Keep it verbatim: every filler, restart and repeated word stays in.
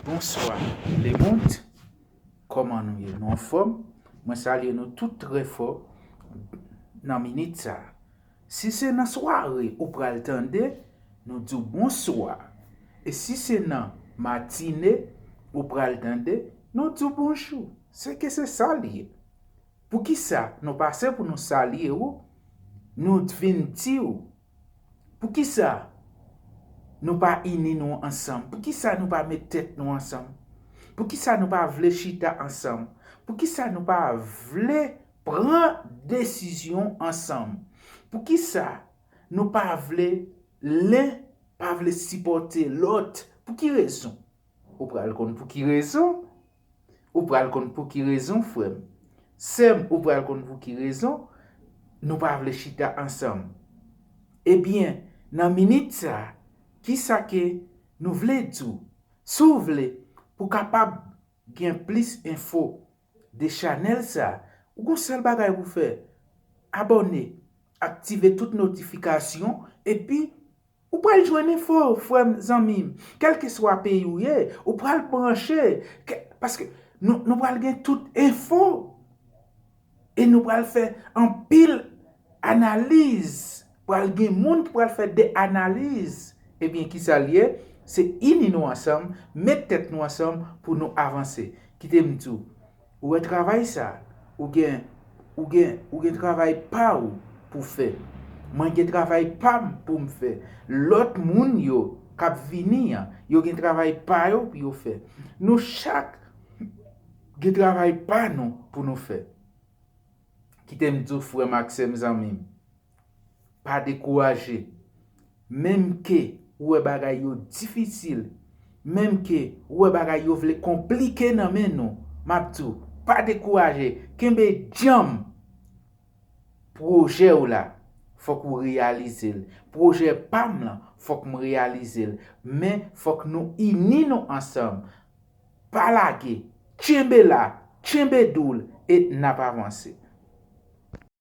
Bonswa, lemonn. Kòman nou ye? Nou anfòm? Mwen salye nou tout trè fò nan minit sa a. Si se nan sware ou pral tande, nou di w bonswa. E si se nan matine ou pral tande, nou di w bonjou. Se ke se sa l ye. Poukisa nou pase pou nou salye w, nou vin di w, poukisa nou pa ini nou ansanm? Poukisa nou pa met tèt nou ansanm? Poukisa nou pa vle chita ansanm? Poukisa nou pa vle pran desizyon ansanm? Poukisa nou pa vle len pa vle sipòte lòt? Pou ki rezon? Ou pral konn pou ki rezon. Ou pral konn pou ki rezon, frè m. Sè m, ou pral konn pou ki rezon nou pa vle chita ansanm. Ebyen, nan minit sa a, kisa ke nou vle di w? Si w vle pou w kapab gen plis enfo de chanèl sa a, ou gon sèl bagay pou w fè, abòne, aktive tout notifikasyon, epi ou pral jwenn enfo, frè m, zanmi m. Kèlkeswa peyi w ye, ou pral branche. Kè- Paske nou, nou pral gen tout enfo. E nou pral fè anpil analiz. Pral gen moun ki pral fè de analiz. Ebyen, kisa l ye? Se ini nou ansanm, met tèt nou ansanm pou nou avanse. Kite m di w, ou wè travay sa, ou gen, ou gen, ou gen travay pa w pou fè. Mwen gen travay pa m pou m fè. Lòt moun yo k ap vini an, yo gen travay pa yo pou yo fè. Nou chak gen travay pa nou pou nou fè. Kite m di w, frè m ak sè m, zanmi m, pa dekouraje. Menm ke ou wè bagay yo difisil, menm ke ou wè bagay yo vle konplike nan men nou, m ap di w, pa dekouraje, kenbe djanm. Pwojè w la, fòk ou reyalize l. Pwojè pa m lan, fòk m reyalize l. Men, fòk nou ini nou ansanm. Pa lage, kenbe la, kenbe doul, e n ap avanse.